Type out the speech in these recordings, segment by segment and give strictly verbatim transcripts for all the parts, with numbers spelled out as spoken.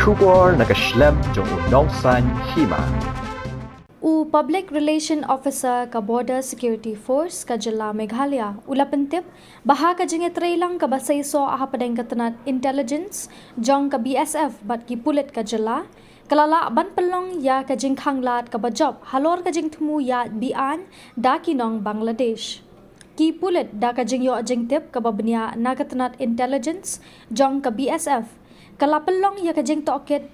Khubor na ka shlem jong u nongsan hima. U Public Relation Officer ka Border Security Force ka jylla Meghalaya u la pyntip ba ha ka jingïatreilang kaba seisoh hapdeng ka tnat intelligence jong ka B S F bad ki pulit ka jylla, ka la lah ban pynlong ïa ka jingkhanglad kaba jop halor ka jingthmu ïaid beaiñ da ki nong Bangladesh. Ki pulit da ka jingïoh jingtip kaba bniah na ka tnat intelligence jong ka B S F, ka la pynlong ïa ka jingtohkit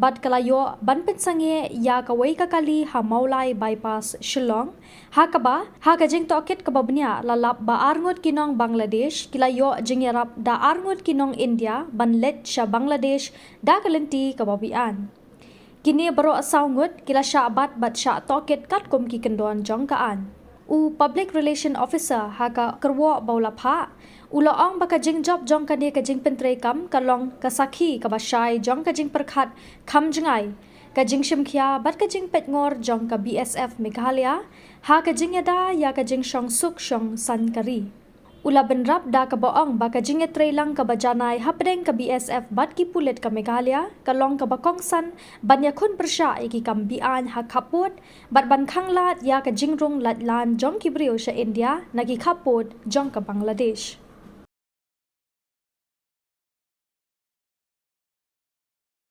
bad ka la ïoh ban pynsangeh ïa kawei ka kali ha Mawlai Bypass Shillong, ha kaba, ha ka jingtohkit kaba bniah la lap ba arngut ki nong Bangladesh ki la ïoh jingïarap da arngut ki nong India ban leit sha Bangladesh da ka lynti kaba beaiñ. Kine baroh saw ngut ki la shah bat bad shah tohkit katkum ki kyndon jong ka aiñ. U Public Relation Officer ha ka kyrwoh ba u la phah, u la ong ba ka jingjop jong kane ka jingpyntreikam ka long ka sakhi kaba shai jong ka jingpyrkhat kham jngai, ka jingshimkhia bad ka jingpeitngor jong ka B S F Meghalaya ha ka jingïada ïa ka jingshong suk shong saiñ ka ri. U la bynrap da kaba ong ba ka jingïatreilang kaba janai hapdeng ka B S F bad ki pulit ka Meghalaya ka long kaba kongsan ban ïakhun pyrshah ïa ki kam beaiñ ha khappud bad ban khanglad ïa ka jingrung laitlan jong ki briew sha India na ki khappud jong ka Bangladesh.